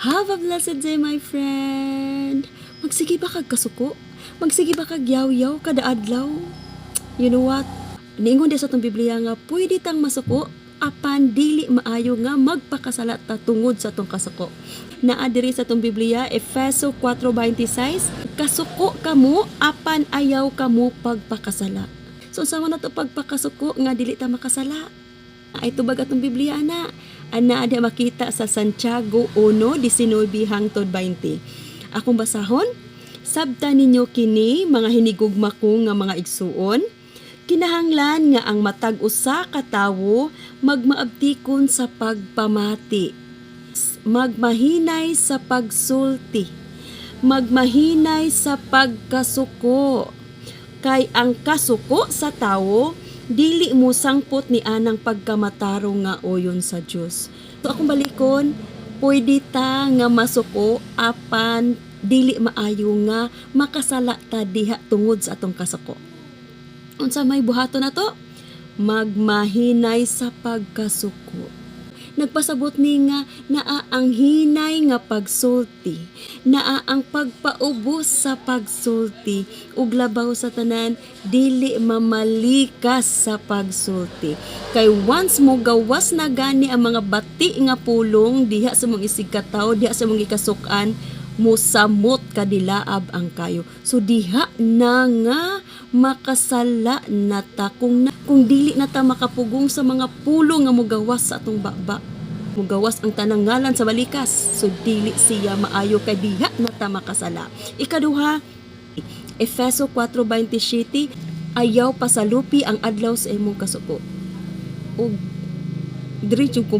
Have a blessed day, my friend. Magsige ba kag kasuko? Magsige ba kag yaw-yaw kada adlaw? You know what? Niingon di sa atong Biblia nga pwede tang masuko apan dili maayo nga magpakasala ta tungod sa atong kasuko. Naa diri sa atong Biblia, Efeso 4:26, "Kasuko kamo apan ayaw kamo pagpakasala." So unsa man nato pagpakasuko nga dili ta makasala? Ay tubag atong Biblia ana. Ana di makita sa Santiago 1:19 hangtod 20. Akong basahon, "Sabta ninyo kini, mga hinigugma ko nga mga igsuon, kinahanglan nga ang matag usa ka tawo magmaabtikon sa pagpamati, magmahinay sa pagsulti, magmahinay sa pagkasuko. Kay ang kasuko sa tawo dili mo sangpot ni anang pagkamatarong nga oyon sa Dios." So akong balikon, pwede ta nga masuko apan dili maayo nga makasala ta diha tungod sa atong kasuko. Unsa may buhaton nato? Magmahinay sa pagkasuko. Nagpasabot ni nga naa ang hinay nga pagsulti, naa ang pagpaubos sa pagsulti, ug labaw sa tanan, dili mamalikas sa pagsulti. Kay once mo gawas na gani ang mga bati nga pulong diha sa mong isig katawo, diha sa mong ikasukan, musamot kadilaab ang kayo. So diha na nga makasala na ta kung dili na ta makapugong sa mga pulong nga mugawas sa atong baba. Mugawas ang tanang ngalan sa balikas. So dili siya maayo kay diha na ta makasala. Ikaduha, Efeso 4:27, "Ayaw pasalupi ang adlaw sa imong kasuko." Ug diri jud ko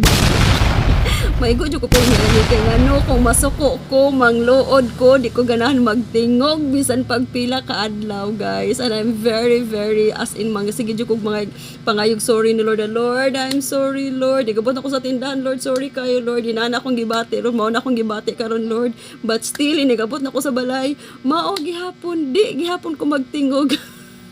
maigo jud ko pero niani kay ngano kung masuko ko, mangluod ko, di ko ganahan magtingog bisan pagpila ka adlaw, guys. And I'm very very, as in, mga sige jud kog mga pangayog sorry ni Lord. "Lord, I'm sorry, Lord. Di ako sa tindahan, Lord, sorry kayo, Lord. Inana akong gibati ron, mao na akong gibati karon, Lord." But still inigabot na ko sa balay, mao gihapon, di gihapon ko magtingog.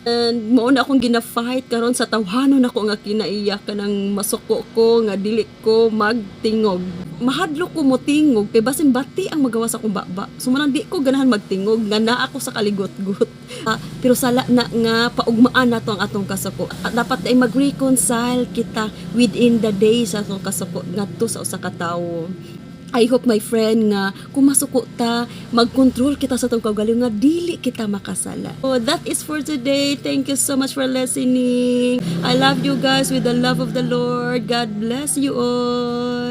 And mao na akong gina-fight karon sa tawhanon nako nga kinaiya kanang masuko ko nga dili ko magtingog. Mahadlok ko mo tingog kay basin bati ang magawa sa akong baba. So manang di ko ganahan magtingog nga naa ako sa kaligot-gut. Pero sala na nga paugmaan nato ang atong kasuko. At dapat ay mag-reconcile kita within the day sa atong kasuko ngadto sa usa ka tawo. I hope, my friend, nga kung masuko ta, mag-control kita sa atong kaugalingon nga dili kita makasala. So that is for today. Thank you so much for listening. I love you guys with the love of the Lord. God bless you all.